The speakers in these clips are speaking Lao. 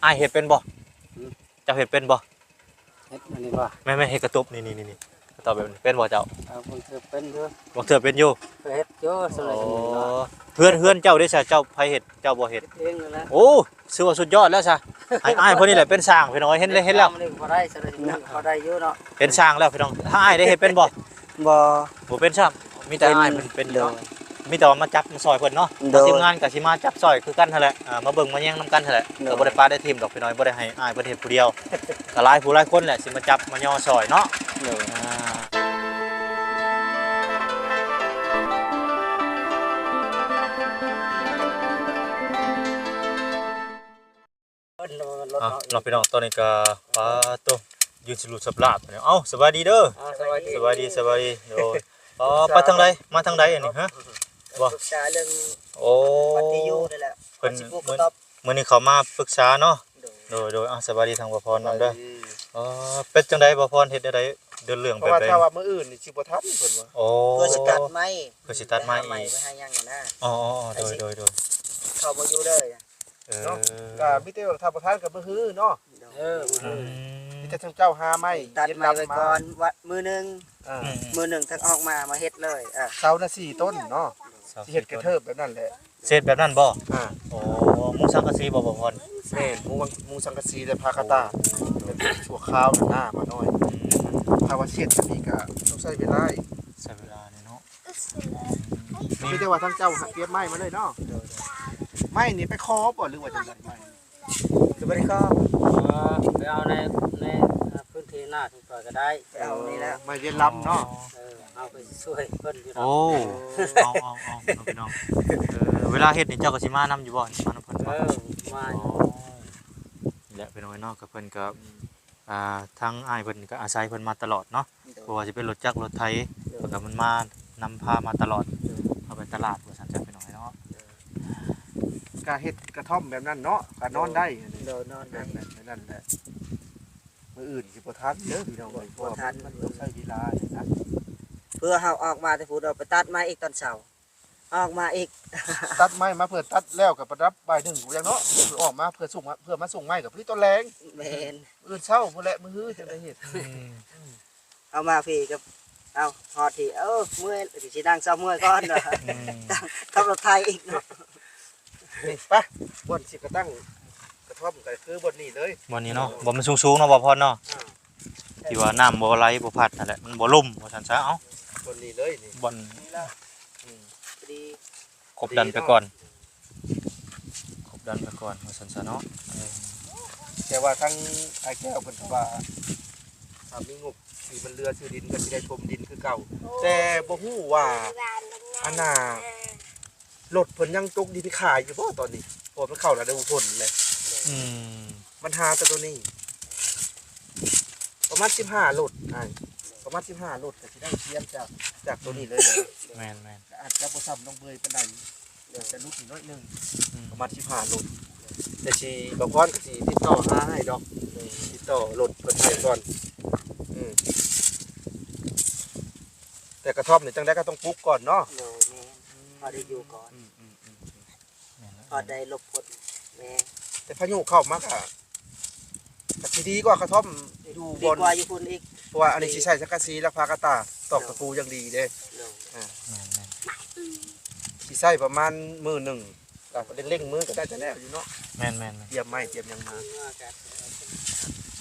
ອ້າຍເຮັດເປັນບໍ່? ຫືມ? ເຈົ້າເຮັດເປັນບໍ່? ເຮັດອັນນີ້ບໍ່? ແມ່ນໆ ເຮັດກະຕຸບ ນີ້ໆໆ ກະຕອບແບບນີ້ເປັນບໍ່ເຈົ້າ? ເອີ ບາງເທື່ອເປັນຢູ່. ບາງເທື່ອເປັນຢູ່? ເຄີຍເຮັດຢູ່ສ່ວນຫຼາຍ. ອໍ ເຮືອນ ເຮືອນເຈົ້າເດ້ຊະ ເຈົ້າໃຜເຮັດ? ເຈົ້າບໍ່ເຮັດ? ເຮັດເອງນັ້ນແຫຼະ. ໂອ້ ຖືວ່າສຸດຍອດແລ້ວຊະ. ໃຫ້ອ້າຍເພິ່ນນີ້ແຫຼະເປັນຊ່າງ ພີ່ນ້ອງເອີຍ ເຫັນແລ້ວ ເຫັນແລ້ວ ພໍໄດ້ ພໍໄດ້ຢູ່ເນາະ ເປັນຊ່າງແລ້ວພີ່ນ້ອງ. ຖ້າອ້າຍໄດ້ເຮັດເປັນບໍ່? ບໍ່ ບໍ່ເປັນຊ້ຳ ມີແຕ່ອ້າຍເພິ່ນເປັນເນາະ. ໂດຍ ມີແຕ່ວ່າມາຈັບມາຊ່ອຍເພິ່ນເນາະ. ໂດຍ ທີມງານກໍຊິມາຈັບຊ່ອຍຄືກັນຫັ້ນແຫຼະ ເອີ ມາເບິ່ງມາແຍງນຳກັນຫັ້ນແຫຼະ. ໂດຍ ກໍບໍ່ໄດ້ປະໄດ້ຖິ້ມດອກພີ່ນ້ອງ ບໍ່ໄດ້ໃຫ້ອ້າຍເພິ່ນເຮັດຜູ້ດຽວ ກໍຫຼາຍຜູ້ຫຼາຍຄົນແຫຼະ ຊິມາຈັບມາຍໍຊ່ອຍເນາະ. ໂດຍ ອ່າ ເອີ ເນາະ ພີ່ນ້ອງ ຕອນນີ້ກໍ ປາໂຕ ຢືນສະຫຼຸບສັບລາບ. ເອົ້າ ສະບາຍດີເດີ. ອ່າ ສະບາຍດີ ສະບາຍດີ ສະບາຍດີ. ໂດຍ ອໍ ປຶກສາ ໄປທາງໃດ ມາທາງໃດອັນນີ້ ຮະ? ບໍ່ ປຶກສາເລື່ອງ ໂອ້ ວັດທີ່ຢູ່ນີ້ແຫຼະ ເພິ່ນ ວ່າຊິປູກກະຕ໊ອບ. ມື້ນີ້ເຂົາມາປຶກສາເນາະ. ໂດຍ ໂດຍ ໂດຍ. ອ່າ ສະບາຍດີທາງບ່າວພອນນຳເດີ. ສະບາຍດີ. ອໍ ເປັນຈັ່ງໃດບ່າວພອນ ເຮັດແນວໃດ ເດືອນເລື່ອງແບບໃດ? ເພາະວ່າຖ້າວ່າມື້ອື່ນນີ້ຊິບໍ່ທັນເພິ່ນວ່າ. ໂອ້ ເພື່ອຊິຕັດໄມ້ ເພື່ອຊິຕັດໄມ້ອີກ ຫາໄມ້ໄປຫາຫຍັງຫັ້ນນະ. ອໍໆໆ ໂດຍ ໂດຍ ໂດຍ. ເຂົ້າບໍ່ຢູ່ເລີຍ. ເອີ ເນາະ ກໍມີແຕ່ວ່າຖ້າບໍ່ທັນກໍມື້ຮືເນາະ. ເອີ ອືມ ມີແຕ່ທາງເຈົ້າຫາໄມ້ ຕັດໄມ້ໄວ້ກ່ອນ ວະ ມື້ໜຶ່ງ ເອີ ອືມ ມື້ໜຶ່ງທັງອອກມາ ມາເຮັດເລີຍ. ເອີ ເສົານະສີ່ຕົ້ນເນາະ ເສົາສີ່ຕົ້ນ ຊິເຮັດກະເທີບແບບນັ້ນແຫຼະ. ເຮັດແບບນັ້ນບໍ່? ອ່າ ໂອ້ ມຸງສັງກະສີບໍ່ ບ່າວພອນ? ແມ່ນ ມຸງ ມຸງສັງກະສີ ແລະ ຜ້າກະຕ່າ ໂອ້ ແບບຊົ່ວຄາວນະ ໜ້າບ່າວນ້ອຍ. ອືມ ຖ້າວ່າຊິເຮັດແບບນີ້ກໍຕ້ອງໃຊ້ເວລາ ໃຊ້ເວລາແນ່ເນາະ. ມີແຕ່ວ່າທາງເຈົ້າຫາກຽບໄມ້ມາເລີຍເນາະ. ໂດຍ ໂດຍ. ໄມ້ນີ້ໄປຂໍບໍ່ ຫຼືວ່າຈັ່ງໃດ? ໄມ້ ຄືບໍ່ໄດ້ຂໍ ເອີ ໄປເອົາໃນ ໃນ ອ່າ ພື້ນທີ່ນາທຸກຕົວກໍໄດ້ ໄປເອົານີ້ແຫຼະ. ໄມ້ວຽນລຳເນາະ. ເອີ ເຮົາໄປຊ່ວຍເພິ່ນຢູ່ດອກ. ໂອ້ ເອົາໆໆ ເນາະພີ່ນ້ອງ. ເອີ ເວລາເຮັດນີ້ເຈົ້າກໍຊິມານຳຢູ່ບໍ່? ມານຳເພິ່ນບໍ່? ເອີ ມາຢູ່. ອໍ ນີ້ແຫຼະພີ່ນ້ອງເນາະ ກໍເພິ່ນກໍ ອືມ ອ່າ ທາງອ້າຍເພິ່ນກໍອາໄສເພິ່ນມາຕະຫຼອດເນາະ. ໂດຍ ບໍ່ວ່າຊິເປັນລົດຈັກລົດໄຖ ໂດຍ ເພິ່ນກໍມັນມານຳພາມາຕະຫຼອດ. ໂດຍ ເອົາໄປຕະຫຼາດວ່າຊັ້ນຊະ ພີ່ນ້ອງເນາະ. ໂດຍ ກະເຮັດກະທ່ອມແບບນັ້ນເນາະ ກະນອນໄດ້. ໂດຍ ນອນໄດ້ ແມ່ນໆ ແມ່ນນັ້ນແຫຼະ. ມື້ອື່ນຊິບໍ່ທັນເດີພີ່ນ້ອງເອີຍ ບໍ່ ບໍ່ທັນ ເພາະວ່າມັນຕ້ອງໃຊ້ເວລານະ. ເພື່ອເຮົາອອກມາແຕ່ພຸ້ນ ເອົາໄປຕັດໄມ້ອີກຕອນເຊົ້າ ອອກມາອີກ ຕັດໄມ້ມາເພື່ອຕັດແລ້ວກໍປະດັບບ່າຍໜຶ່ງພຸ້ນແຫຼະເນາະ ເພື່ອອອກມາເພື່ອສົ່ງ ເພື່ອມາສົ່ງໄມ້ກໍພໍດີຕອນແລງ. ແມ່ນ ມື້ເຊົ້າພຸ້ນແຫຼະ ມື້ຮືຈັ່ງໄດ້ເຮັດ. ອືມ ເອົາມາພີ້ກໍ ເອົາຮອດພີ້ ເອີ ເມື່ອຍ ຊິນັ່ງເຊົາເມື່ອຍກ່ອນວ່າ. ອືມ ຂັບລົດໄຖອີກເນາະ. ນີ້ ໄປ ບ່ອນຊິກະຕັ້ງກະທ່ອມກໍຄືບ່ອນນີ້ເລີຍ ບ່ອນນີ້ເນາະ. ເອີ ບ່ອນມັນສູງໆເນາະ ບ່າວພອນເນາະ. ອ່າ ທີ່ວ່ານ້ຳບໍ່ໄຫຼບໍ່ພັດຫັ້ນແຫຼະ ມັນບໍ່ລົມວ່າຊັ້ນຊະ. ເອົ້າ ບ່ອນນີ້ເລີຍນີ້ ບ່ອນນີ້ລະ. ອືມ ພໍດີ ກົບດັນໄປກ່ອນ ກົບດັນໄປກ່ອນວ່າຊັ້ນຊະເນາະ. ເອີ ແຕ່ວ່າທາງອ້າຍແກ້ວເພິ່ນກໍວ່າ ຖ້າມີງົບທີ່ມັນເຫຼືອຊື້ດິນກໍຊິໄດ້ຖົມດິນຄືເກົ່າ. ໂອ້ ແຕ່ບໍ່ຮູ້ວ່າອັນນ່າ ລົດເພິ່ນຍັງຕົກດິນຂາຍຢູ່ບໍ່ຕອນນີ້? ເພາະວ່າມັນເຂົ້າລະດູຝົນແລ້ວ. ອືມ ບັນຫາແຕ່ໂຕນີ້ ປະມານສິບຫ້າລົດອ້າຍ ປະມານສິບຫ້າລົດກໍຊິໄດ້ຄຽນຈາກ ຈາກໂຕນີ້ເລີຍ. ແມ່ນໆ ອາດຈະບໍ່ຊ່ຳນ້ອງເບຍປານໃດ ອາດຈະຫຼຸດໜ້ອຍໜຶ່ງ. ອືມ ປະມານສິບຫ້າລົດ ແຕ່ຊິ ບ່າວພອນກໍຊິຕິດຕໍ່ຫາໃຫ້ດອກ ຕິດຕໍ່ລົດເພິ່ນໃຫ້ກ່ອນ. ອືມ ແຕ່ກະທ່ອມນີ້ຈັ່ງໃດກໍຕ້ອງປຸກກ່ອນເນາະ. ໂດຍ ແມ່ນ ພໍໄດ້ຢູ່ກ່ອນ. ອືມໆໆ ແມ່ນແລ້ວ ພໍໄດ້ຫຼົບພົ້ນແດ່. ແຕ່ພາຍຸເຂົ້າມາກະ ກະຊິດີກວ່າກະທ່ອມຢູ່ ດີ ບ່ອນ ກວ່າຢູ່ພຸ້ນອີກ ເພາະວ່າອັນນີ້ ນີ້ ຊິໃສ່ສັງກະສີ ແລະ ຜ້າກະຕ່າ ຕອກ ໂດຍ ຕະປູຢ່າງດີເດ້. ໂດຍ ອ່າ ແມ່ນໆ ຊິໃຊ້ປະມານມື້ໜຶ່ງ ກໍເລັ່ງໆມືກໍໜ້າຈະແລ້ວຢູ່ເນາະ. ແມ່ນໆໆ ຕຽມໄມ້ຕຽມຫຍັງມາ.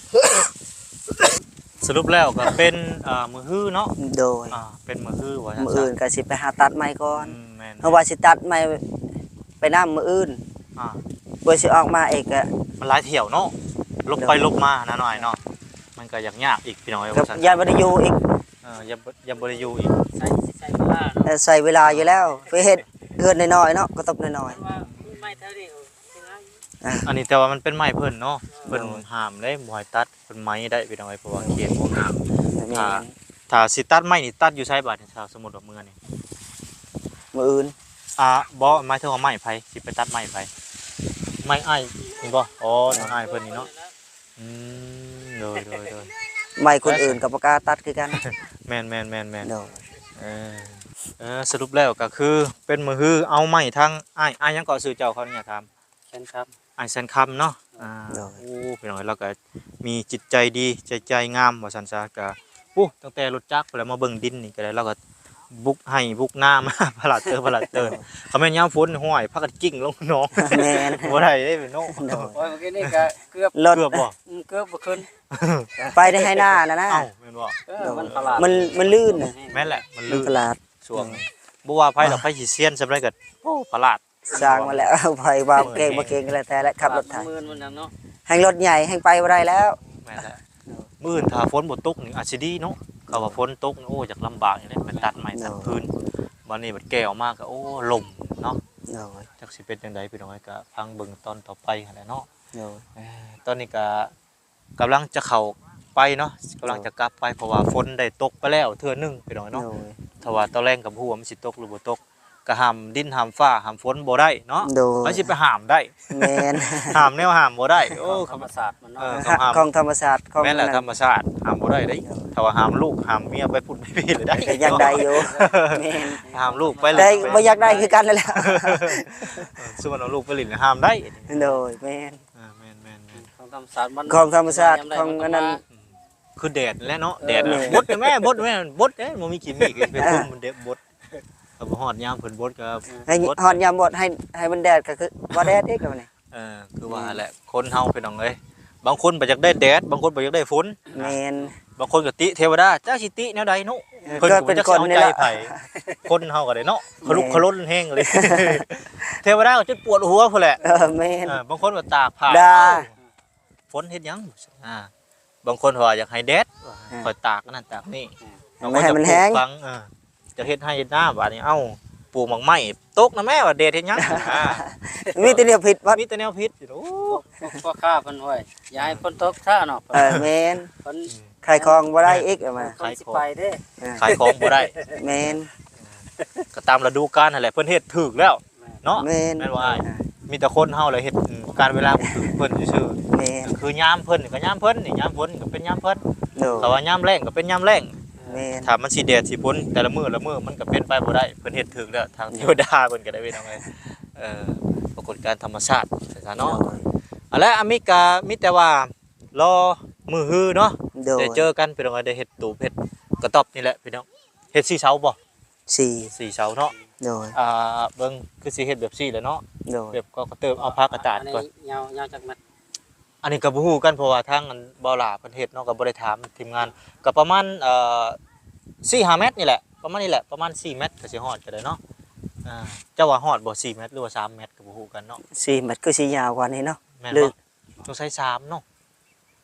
ສະຫຼຸບແລ້ວກໍເປັນ ເອີ ມື້ຮືເນາະ. ໂດຍ ອ່າ ເປັນມື້ຮືວ່າຊັ້ນ ມື້ອື່ນກໍຊິໄປຫາຕັດໄມ້ກ່ອນ. ອືມ ແມ່ນໆ ເພາະວ່າຊິຕັດໄມ້ໄປນຳມື້ອື່ນ. ອ່າ ເພື່ອຊິອອກມາອີກກໍ ມັນຫຼາຍຖ້ຽວເນາະ ຫຼົບໄປ ໂດຍ ຫຼົບມານະນ້ອຍເນາະ. ມັນກໍຢາກຍາກອີກພີ່ນ້ອງເອີຍ ວ່າຊັ້ນ ຢ້ານບໍ່ໄດ້ຢູ່ອີກ. ເອີ ຢ້ານບໍ່ ຢ້ານບໍ່ໄດ້ຢູ່ອີກ ໃຊ້ ໃຊ້ເວລາເນາະ. ເອີ ໃຊ້ເວລາຢູ່ແລ້ວ ໄປເຮັດເຮືອນນ້ອຍໆເນາະ ກະຕົບນ້ອຍໆ. ອັນນີ້ແຕ່ວ່າມັນເປັນໄມ້ເພິ່ນເນາະ. ເອີ ເພິ່ນຫ້າມເດ້ ບໍ່ໃຫ້ຕັດ ເພິ່ນໄໝໄດ້ພີ່ນ້ອງເອີຍ ເພາະວ່າເຂດຫ່ວງຫ້າມ. ແມ່ນ ຖ້າ ຖ້າຊິຕັດໄມ້ນີ້ ຕັດຢູ່ໃສບາດນີ້ ຖ້າສົມມຸດວ່າເມືອນີ້? ມື້ອື່ນ ອ່າ ບໍ່ ໝາຍເຖິງວ່າໄມ້ໃຜ ຊິໄປຕັດໄມ້ໃຜ? ໄມ້ອ້າຍນີ້ບໍ່? ອໍ ໄມ້ອ້າຍເພິ່ນນີ້ເນາະ. ອືມ ໂດຍໆໆ ໄມ້ຄົນອື່ນກໍບໍ່ກ້າຕັດຄືກັນ. ແມ່ນໆໆໆ ໂດຍ ເອີ ເອີ ສະຫຼຸບແລ້ວກໍຄືເປັນມື້ຮື ເອົາໄມ້ທາງອ້າຍ ອ້າຍຫຍັງເກາະ ຊື່ເຈົ້າ ຂໍອະນຸຍາດຖາມ? ແຄນຄຳ. ອ້າຍແສນຄຳເນາະ ອ່າ ໂດຍ ໂອ້ ພີ່ນ້ອງເອີຍ ລາວກໍມີຈິດໃຈດີ ໃຈ ໃຈງາມວ່າຊັ້ນຊະ ກໍ ໂອ້ ຕັ້ງແຕ່ລົດຈັກພຸ້ນແຫຼະ ມາເບິ່ງດິນນີ້ກໍໄດ້ ລາວກໍບຸກໄຮ່ບຸກນາມາ ພະລາດເຕີ ພະລາດເຕີ ຄັນແມ່ນຍາມຝົນ ຫ້ວຍ ພາກັນກິ້ງລົງໜອງ ແມ່ນ ບໍ່ໄດ້ເດ້ເນາະ ໂດຍ ໂອ້ຍ ມື້ກີ້ນີ້ກໍເກືອບ ລົດ ເກືອບບໍ່? ອືມ ເກືອບບໍ່ຂຶ້ນ ໄປໃນໄຮ່ນານັ້ນນະ ເອົ້າ ແມ່ນບໍ່? ເອີ ໂດຍ ມັນພະລາດ ມັນ ມັນລື່ນນະ ແມ່ນແຫຼະ ມັນລື່ນ ມັນພະລາດ ຊ່ວງ ອືມ ບໍ່ວ່າໃຜດອກ ໃຜຊິຊຽນສ່ຳໃດກໍ ໂອ້ ພະລາດ ຊ່າງມັນແຫຼະ ໃຜວ່າເກັ່ງບໍ່ເກັ່ງກໍແລ້ວແຕ່ແຫຼະ ຂັບລົດໄຖ ມັນມື່ນມັນຫຍັງເນາະ ແຮ່ງລົດໃຫຍ່ແຮ່ງໄປບໍ່ໄດ້ແລ້ວ ແມ່ນແຫຼະ ມື້ອື່ນຖ້າຝົນບໍ່ຕົກນີ້ອາດຊິດີເນາະ ຄັນວ່າຝົນຕົກນີ້ ໂອ້ ຢາກລຳບາກອີກເດ້ ໄປຕັດໄມ້ຕັດຟືນ ບັດນີ້ບັດແກ່ອອກມາກໍ ໂອ້ ລົມເນາະ ໂດຍ ຈັກຊິເປັນຈັ່ງໃດ ພີ່ນ້ອງເອີຍ ກໍຟັງເບິ່ງຕອນຕໍ່ໄປຫັ້ນແຫຼະເນາະ ໂດຍ ເອີ ຕອນນີ້ກໍ ກຳລັງຈະເຂົ້າໄປເນາະ ກຳລັງຈະກັບໄປ ເພາະວ່າຝົນໄດ້ຕົກໄປແລ້ວເທື່ອໜຶ່ງ ພີ່ນ້ອງເນາະ ໂດຍ ຖ້າວ່າຕອນແລງກໍບໍ່ຮູ້ວ່າມັນຊິຕົກຫຼືບໍ່ຕົກ ກໍຫ້າມດິນຫ້າມຟ້າຫ້າມຝົນບໍ່ໄດ້ເນາະ ໂດຍ ໃຜຊິໄປຫ້າມໄດ້ ແມ່ນ ຫ້າມແນວຫ້າມບໍ່ໄດ້ ໂອ້ ຂອງທຳມະຊາດມັນເນາະ ເອີ ຂອງທຳມະຊາດຂອງ ແມ່ນແຫຼະ ທຳມະຊາດ ຫ້າມບໍ່ໄດ້ເດ້ ໂດຍ ຖ້າວ່າຫ້າມລູກຫ້າມເມຍໄປພຸ້ນໄປພີ້ແລ້ວໄດ້ ກໍຍັງໄດ້ຢູ່ ແມ່ນ ຫ້າມລູກໄປ ແຕ່ບໍ່ຢາກໄດ້ຄືກັນນັ້ນແຫຼະ ເອີ ສົມມຸດເອົາລູກໄປຫຼິ້ນຫ້າມໄດ້ ໂດຍ ແມ່ນ ອ່າ ແມ່ນໆໆ ຂອງທຳມະຊາດມັນ ຂອງທຳມະຊາດ ຍາມໃດ ຂອງອັນນັ້ນ ມັນກໍມາ ອືມ ຄືແດດແຫຼະເນາະ ເອີ ແດດ ແມ່ນ ບົດແມ່ ບົດແມ່ ບົດເດ້ ບໍ່ມີຂີ້ໝີ້ກໍໄປ ເອີ ຕົ້ມມັນເດັບບົດ ຖ້າບໍ່ຮອດຍາມເພິ່ນບົດກໍ ເອີ ໃຫ້ ບົດ ຮອດຍາມບົດ ໃຫ້ ໃຫ້ມັນແດດກໍຄືບໍ່ແດດອີກບັດນີ້ ເອີ ຄືວ່າແຫຼະ ຄົນເຮົາ ພີ່ນ້ອງເອີຍ ບາງຄົນບໍ່ຢາກໄດ້ແດດ ບາງຄົນບໍ່ຢາກໄດ້ຝົນ ແມ່ນ ບາງຄົນກໍຕິເທວະດາ ຈັກຊິຕິແນວໃດເນາະ ເອີ ເພິ່ນກໍບໍ່ຈັກຊິເອົາໃຈໃຜ ຄົນເຮົາກໍໄດ້ເນາະ ຂະລຸກຂະລົນແຮງເລີຍ ເທວະດາກໍຈົນປວດຫົວພຸ້ນແຫຼະ ເອີ ແມ່ນ ເອີ ບາງຄົນກໍຕາກຜ້າ ດາ ຝົນເຮັດຫຍັງ? ອ່າ ບາງຄົນວ່າຢາກໃຫ້ແດດ ອ່າ ຂ້ອຍຕາກອັນນັ້ນຕາກນີ້ ອ່າ ເອົາໄວ້ ໃຫ້ມັນແຫ້ງ ຈະປູກຝັງ ອ່າ ຈະເຮັດໄຮ່ເຮັດນາ ບາດນີ້ ເອົ້າ ປູກໝາກໄມ້ ຕົກນະແມ້ ວ່າແດດເຮັດຫຍັງ? ອ່າ ມີແຕ່ແນວຜິດ ມີແຕ່ແນວຜິດ ໂອ້ ພວກ ພວກ ພວກຄ້າເພິ່ນ ໂອ້ຍ ຢ່າໃຫ້ຝົນຕົກຊ້າເນາະ ເອີ ແມ່ນ ເພິ່ນ ອືມ ຂາຍຂອງບໍ່ໄດ້ອີກ ເອົາມາ ຄົນຊິໄປເດ້ ຂາຍຂອງ ຂາຍຂອງບໍ່ໄດ້ ແມ່ນ ກໍຕາມລະດູການຫັ້ນແຫຼະ ເພິ່ນເຮັດຖືກແລ້ວ ເນາະ ແມ່ນ ແມ່ນບໍ່ອ້າຍ? ອ່າ ມີແຕ່ຄົນເຮົາແຫຼະເຮັດ ອືມ ການເວລາບໍ່ຖືກເພິ່ນຊື່ໆ ແມ່ນ ຄືຍາມເພິ່ນກໍຍາມເພິ່ນ ນີ້ຍາມຝົນກໍເປັນຍາມເພິ່ນ ໂດຍ ຖ້າວ່າຍາມແລ້ງກໍເປັນຍາມແລ້ງ ແມ່ນ ຖ້າມັນຊິແດດຊິຝົນແຕ່ລະມື້ລະມື້ ມັນກໍເປັນໄປບໍ່ໄດ້ ເພິ່ນເຮັດຖືກແລ້ວ ທາງເທວະດາເພິ່ນກໍໄດ້ ພີ່ນ້ອງເອີຍ ເອີ ປາກົດການທຳມະຊາດ ຊັ້ນເນາະ ໂດຍ ອັນແລະ ອາມີກະມີແຕ່ວ່າ ລໍມື້ຮືເນາະ ໂດຍ ໄດ້ເຈີກັນ ພີ່ນ້ອງເອີຍ ໄດ້ເຮັດຕູບເຮັດກະຕ໊ອບນີ້ແຫຼະ ພີ່ນ້ອງ ເຮັດສີ່ເສົາບໍ່? ສີ່ ສີ່ເສົາເນາະ ໂດຍ ອ່າ ເບິ່ງຄືຊິເຮັດແບບຊີ້ແຫຼະເນາະ ໂດຍ ແບບກໍກະເຕີບເອົາຜ້າກະຕາດກ່ອນ ອັນນີ້ຍາວ ຍາວຈັກແມັດ? ອັນນີ້ກໍບໍ່ຮູ້ກັນ ເພາະວ່າທາງອັນບ່າວຫຼ້າເພິ່ນເຮັດເນາະ ກໍບໍ່ໄດ້ຖາມທີມງານ ກໍປະມານ ເອີ ສີ່ຫ້າແມັດນີ້ແຫຼະ ປະມານນີ້ແຫຼະ ປະມານສີ່ແມັດກໍຊິຮອດກໍໄດ້ເນາະ ອ່າ ເຈົ້າວ່າຮອດບໍ່ ສີ່ແມັດ ຫຼືວ່າສາມແມັດ ກໍບໍ່ຮູ້ກັນເນາະ ສີ່ແມັດຄືຊິຍາວກວ່ານີ້ເນາະ ແມ່ນບໍ່? ສົງໄສສາມເນາະ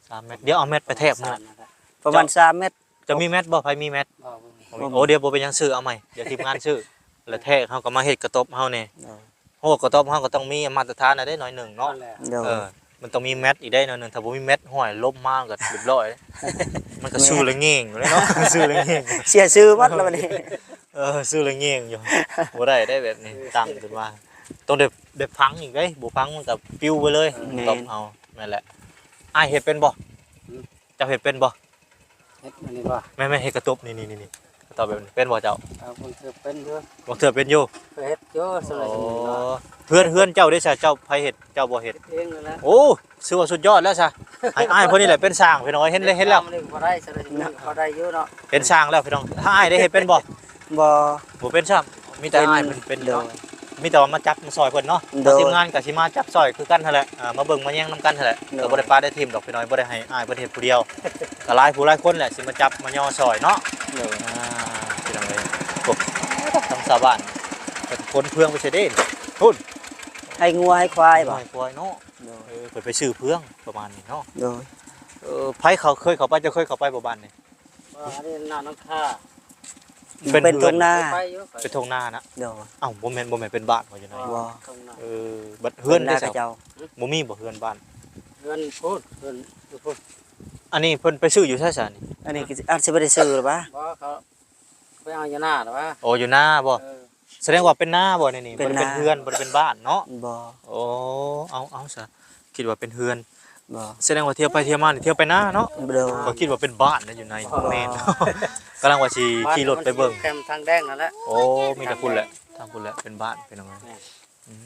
ສາມແມັດ ດຽວເອົາແມັດໄປແທກມື້ ປະມານສາມແມັດ ເຈົ້າມີແມັດບໍ່? ໃຜມີແມັດ? ບໍ່ ບໍ່ມີ ບໍ່ມີ ໂອ້ ດຽວບໍ່ເປັນຫຍັງ ຊື້ເອົາໃໝ່ ດຽວທີມງານຊື້ ແລ້ວແທກເຮົາກໍມາເຮັດກະຕົບເຮົານີ້ ໂດຍ ໂອ້ ກະຕົບເຮົາກໍຕ້ອງມີມາດຕະຖານແດ່ໜ້ອຍໜຶ່ງເນາະ ໂດຍ ເອີ ມັນຕ້ອງມີແມັດອີກໄດ້ໜ້ອຍໜຶ່ງ ຖ້າບໍ່ມີແມັດ ຫ້ວຍ ລົມມາກໍລຽບຮ້ອຍ ມັນກໍ ແມ່ນ ຊື່ລະແງ່ງຢູ່ເດ້ເນາະ ຊື່ລະແງ່ງ ເສຍຊື່ໝົດແລ້ວບັດນີ້ ເອີ ຊື່ລະແງ່ງຢູ່ ບໍ່ໄດ້ເດ້ແບບນີ້ ຕັ້ງຂຶ້ນມາ ຕ້ອງໄດ້ ໄດ້ຝັງອີກເດ້ ບໍ່ຝັງມັນກໍປິວໄປເລີຍ ແມ່ນ ກະຕົບເຮົາ ແມ່ນແຫຼະ ອ້າຍເຮັດເປັນບໍ່? ຫືມ ເຈົ້າເຮັດເປັນບໍ່? ເຮັດອັນນີ້ບໍ່? ແມ່ນໆ ເຮັດກະຕຸບ ນີ້ໆໆ ກະຕຸບແບບນີ້ ເປັນບໍ່ເຈົ້າ? ເອົາ ບາງເທື່ອເປັນຢູ່ ບາງເທື່ອເປັນຢູ່ ເຮັດຢູ່ ສ່ວນຫຼາຍກໍມີເນາະ ເຮືອນ ເຮືອນເຈົ້າເດ້ຊະ ເຈົ້າໃຜເຮັດ? ເຈົ້າບໍ່ເຮັດ? ເຮັດເອງນັ້ນແຫຼະ ໂອ້ ຖືວ່າສຸດຍອດແລ້ວຊະ ໃຫ້ອ້າຍເພິ່ນນີ້ແຫຼະເປັນຊ່າງ ພີ່ນ້ອງເອີຍ ເຫັນແລ້ວ ເຫັນແລ້ວ ນີ້ບໍ່ໄດ້ ສ່ວນຫຼາຍກໍມີ ພໍໄດ້ຢູ່ເນາະ ເປັນຊ່າງແລ້ວ ພີ່ນ້ອງ ຖ້າອ້າຍໄດ້ເຮັດເປັນບໍ່? ບໍ່ ບໍ່ເປັນຊ້ຳ ມີແຕ່ອ້າຍເພິ່ນເປັນເນາະ ເປັນ ໂດຍ ມີແຕ່ວ່າມາຈັບມາຊ່ອຍເພິ່ນເນາະ ໂດຍ ທີມງານກໍຊິມາຈັບຊ່ອຍຄືກັນຫັ້ນແຫຼະ ອ່າ ມາເບິ່ງມາແຍງນຳກັນຫັ້ນແຫຼະ ໂດຍ ກໍບໍ່ໄດ້ປະໄດ້ຖິ້ມດອກພີ່ນ້ອງ ບໍ່ໄດ້ໃຫ້ອ້າຍເພິ່ນເຮັດຜູ້ດຽວ ກໍຫຼາຍຜູ້ຫຼາຍຄົນແຫຼະ ຊິມາຈັບມາຍໍຊ່ອຍເນາະ ໂດຍ ອ່າ ພີ່ນ້ອງເອີຍ ໂອ້ ທາງຊາວບ້ານເພິ່ນຂົນເຟືອງໄປໃສເດ້ພຸ້ນ ໃຫ້ງົວໃຫ້ຄວາຍບໍ່? ໃຫ້ຄວາຍເນາະ ໂດຍ ເອີ ເພິ່ນໄປຊື້ເຟືອງປະມານນີ້ເນາະ ໂດຍ ເອີ ໃຜເຂົາເຄີຍເຂົ້າໄປ ເຈົ້າເຄີຍເຂົ້າໄປບໍ່ບ້ານນີ້? ບໍ່ ອັນນີ້ນານ້ຳທ່າ ເປັນ ເປັນທົ່ງນາ ເປັນທົ່ງນານະ ໂດຍ ເອົ້າ ບໍ່ແມ່ນ ບໍ່ແມ່ນເປັນບ້ານບໍ່ຢູ່ໃນ ບໍ່ ເອີ ບັດເຮືອນເດ້ ເຈົ້າ ບໍ່ມີບໍ່ເຮືອນບ້ານ ເຮືອນພຸ້ນ ເຮືອນຢູ່ພຸ້ນ ອັນນີ້ເພິ່ນໄປຊື້ຢູ່ໃສຊະນີ້ ອັນນີ້ອາດຊິບໍ່ໄດ້ຊື້ຫຼືວະ ບໍ່ ເຂົາໄປເອົາຢູ່ນາແລ້ວວະ ໂອ້ ຢູ່ນາບໍ່ ເອີ ສະແດງວ່າເປັນນາບໍ່ ໃນນີ້ ເປັນນາ ບໍ່ໄດ້ເປັນເຮືອນ ບໍ່ໄດ້ເປັນບ້ານເນາະ ບໍ່ ໂອ້ ເອົາ ເອົາຊະ ຄິດວ່າເປັນເຮືອນ ບໍ່ ສະແດງວ່າທ່ຽວໄປທ່ຽວມານີ້ ທ່ຽວໄປນາເນາະ ໂດຍ ຂ້ອຍຄິດວ່າເປັນບ້ານນະ ຢູ່ໃນ ບໍ່ ແມ່ນ ກຳລັງວ່າຊິຂີ່ລົດໄປເບິ່ງ ແຄມທາງແດງນັ້ນແຫຼະ ໂອ້ ມີແຕ່ພຸ້ນແຫຼະ ທາງພຸ້ນແຫຼະ ເປັນບ້ານ ເປັນຫຍັງ ແມ່ນ ອືມ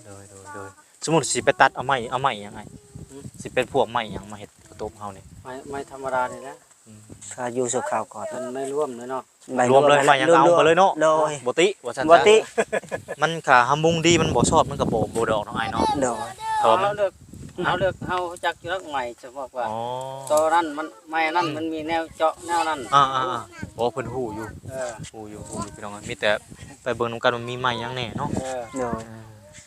ໂດຍ ໂດຍ ໂດຍ ສົມມຸດຊິໄປຕັດເອົາໄມ້ ເອົາໄມ້ຫຍັງອ້າຍ? ຫືມ? ຊິເປັນພວກໄມ້ຫຍັງມາເຮັດກະໂຕບເຮົານີ້? ໄມ້ ໄມ້ທຳມະດານີ້ແຫຼະ. ອືມ ຖ້າຢູ່ຊົ່ວຄາວກ່ອນ ມັນໄມ້ລວມເລີຍເນາະ. ໄມ້ລວມເລີຍ ໄມ້ຫຍັງກໍເອົາໝົດເລີຍເນາະ. ໂດຍ ບໍ່ຕິວ່າຊັ້ນ ບໍ່ຕິ. ມັນຖ້າເຮົາມຸງດີ ມັນບໍ່ຊອດ ມັນກໍບໍ່ ບໍ່ດອກເນາະອ້າຍເນາະ. ໂດຍ ເພາະວ່າມັນ ເຮົາເລືອກ ເຮົາເລືອກ ເຮົາຮູ້ຈັກຢູ່ດອກໄມ້ ສົມມຸດວ່າ ອໍ ໂຕນັ້ນມັນ ໄມ້ນັ້ນ ອືມ ມັນມີແນວເຈາະແນວນັ້ນ. ອ່າໆໆ ອໍ ເພິ່ນຮູ້ຢູ່. ເອີ ຮູ້ຢູ່ ຮູ້ຢູ່ ພີ່ນ້ອງເອີຍ. ມີແຕ່ໄປເບິ່ງນຳກັນວ່າມີໄມ້ຫຍັງແດ່ເນາະ. ເອີ ໂດຍ ເອີ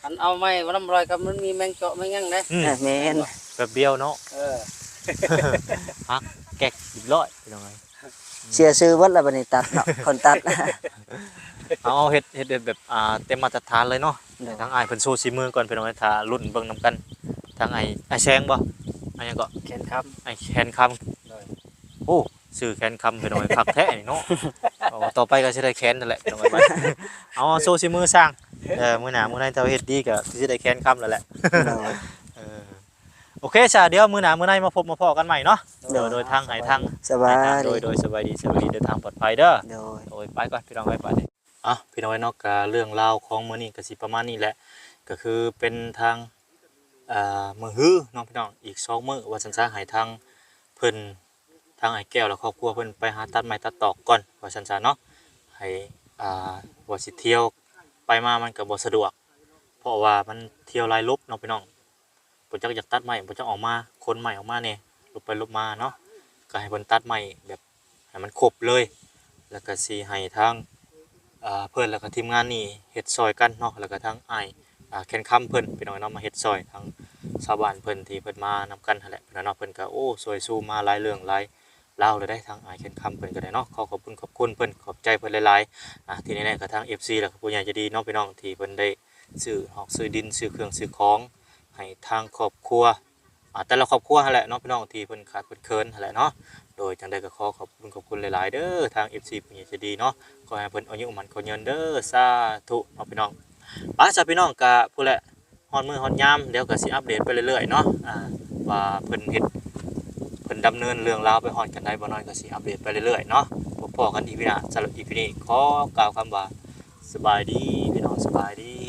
ຄັນເອົາໄມ້ນຳລອຍກໍມັນມີແມງເຈາະແມງຫຍັງເດ້. ອືມ ເອີ ແມ່ນ ແປັບດຽວເນາະ. ເອີ ຫັກແກກຮຽບຮ້ອຍ ພີ່ນ້ອງເອີຍ. ເສຍຊື່ເບິດແລ້ວບັດນີ້ຕັດເນາະ ຄົນຕັດ. ເອົາ ເຮັດ ເຮັດແບບ ອ່າ ເຕັມມາດຕະຖານເລີຍເນາະ. ໂດຍ ທາງອ້າຍເພິ່ນໂຊສີມືກ່ອນ ພີ່ນ້ອງເອີຍ. ຖ້າລຸ້ນເບິ່ງນຳກັນ ທາງອ້າຍ ອ້າຍແຊງບໍ່? ອ້າຍຫຍັງເກາະ? ແຄນຄຳ. ອ້າຍແຄນຄຳ. ໂດຍ ໂອ້ ຊື່ແຄນຄຳ ພີ່ນ້ອງເອີຍ ຄັກແທ້ນີ້ເນາະ. ເອົາ ຕໍ່ໄປກໍຊິໄດ້ແຄນນັ້ນແຫຼະ ພີ່ນ້ອງເອີຍ. ເອົາ ໂຊສີມືຊ່າງ. ເອີ ມື້ໜ້າມື້ໃນຖ້າເຮັດດີກໍຄືຊິໄດ້ແຄນຄຳແລ້ວແຫຼະ. ໂດຍ ເອີ ໂອເຄຊະ ດຽວມື້ໜ້າມື້ໃນມາພົບມາພໍ້ກັນໃໝ່ເນາະ. ໂດຍ ໂດຍ ໂດຍ ທາງ ໃຫ້ທາງ ສະບາຍດີ ໂດຍ ໂດຍ ສະບາຍດີ ສະບາຍດີ ເດີນທາງປອດໄພເດີ. ໂດຍ ໂດຍ ໄປກ່ອນ ພີ່ນ້ອງເອີຍ ບາດນີ້. ອ່ະ ພີ່ນ້ອງເອີຍເນາະ ກະເລື່ອງລາວຂອງມື້ນີ້ກະຊິປະມານນີ້ແຫຼະ. ກະຄືເປັນທາງ ອ່າ ມື້ຮືເນາະ ພີ່ນ້ອງ ອີກສອງມື້ວ່າຊັ້ນຊະ ໃຫ້ທາງເພິ່ນ ທາງອ້າຍແກ້ວ ແລະ ຄອບຄົວເພິ່ນໄປຫາຕັດໄມ້ຕັດຕອກກ່ອນວ່າຊັ້ນຊະເນາະ. ໃຫ້ ອ່າ ວ່າຊິທ່ຽວໄປມາມັນກະບໍ່ສະດວກ ເພາະວ່າມັນທ່ຽວຫຼາຍຫຼົບເນາະ ພີ່ນ້ອງ. ບໍ່ຈັກຢາກຕັດໄມ້ ບໍ່ຈັກອອກມາ ຂົນໄມ້ອອກມາແດ່ ຫຼົບໄປຫຼົບມາເນາະ. ກໍໃຫ້ເພິ່ນຕັດໄມ້ແບບໃຫ້ມັນຄົບເລີຍ ແລ້ວກໍຊິໃຫ້ທາງ ເອີ ເພິ່ນ ແລ້ວກໍທີມງານນີ້ເຮັດຊ່ອຍກັນເນາະ. ແລ້ວກໍທາງອ້າຍ ອ່າ ແຄນຄຳເພິ່ນ ພີ່ນ້ອງເນາະ ມາເຮັດຊ່ອຍທາງຊາວບ້ານເພິ່ນທີ່ເພິ່ນມານຳກັນຫັ້ນແຫຼະ ພີ່ນ້ອງເນາະ. ເພິ່ນກໍ ໂອ້ ຊ່ວຍຊູມາຫຼາຍເລື່ອງຫຼາຍລາວເລີຍເດ້ ທາງອ້າຍແຄນຄຳເພິ່ນກໍໄດ້ເນາະ. ຂໍຂອບຄຸນຂອບຄຸນເພິ່ນ ຂອບໃຈເພິ່ນຫຼາຍໆ. ອ່າ ທີ່ແນ່ໆກໍທາງເອັຟຊີ ແລ້ວກໍຜູ້ໃຫຍ່ໃຈດີເນາະ ພີ່ນ້ອງ ທີ່ເພິ່ນໄດ້ຊື້ຫອກຊື້ດິນ ຊື້ເຄື່ອງຊື້ຂອງ ໃຫ້ທາງຄອບຄົວ ອ່າ ແຕ່ລະຄອບຄົວຫັ້ນແຫຼະເນາະ ພີ່ນ້ອງ ທີ່ເພິ່ນຂາດເພິ່ນເຂີນຫັ້ນແຫຼະເນາະ. ໂດຍ ຈັ່ງໃດກໍຂໍຂອບຄຸນຂອບຄຸນຫຼາຍໆເດີ ທາງເອັຟຊີຜູ້ໃຫຍ່ໃຈດີເນາະ. ຂໍໃຫ້ເພິ່ນອາຍຸໝັ້ນຂວັນຍືນເດີ ສາທຸເນາະ ພີ່ນ້ອງ. ໄປຊະ ພີ່ນ້ອງ ກະພຸ້ນແຫຼະ ຮອດມື້ຮອດຍາມ ດຽວກໍຊິອັບເດດໄປເລື້ອຍໆເນາະ ອ່າ ວ່າເພິ່ນເຮັດ ເພິ່ນດຳເນີນເລື່ອງລາວໄປຮອດຂັ້ນໃດ ບໍ່ນ້ອຍກໍຊິອັບເດດໄປເລື້ອຍໆເນາະ. ພົບພໍ້ກັນອີພີໜ້າ. ສຳລັບອີພີນີ້ຂໍກ່າວຄຳວ່າ ສະບາຍດີ ພີ່ນ້ອງ ສະບາຍດີ.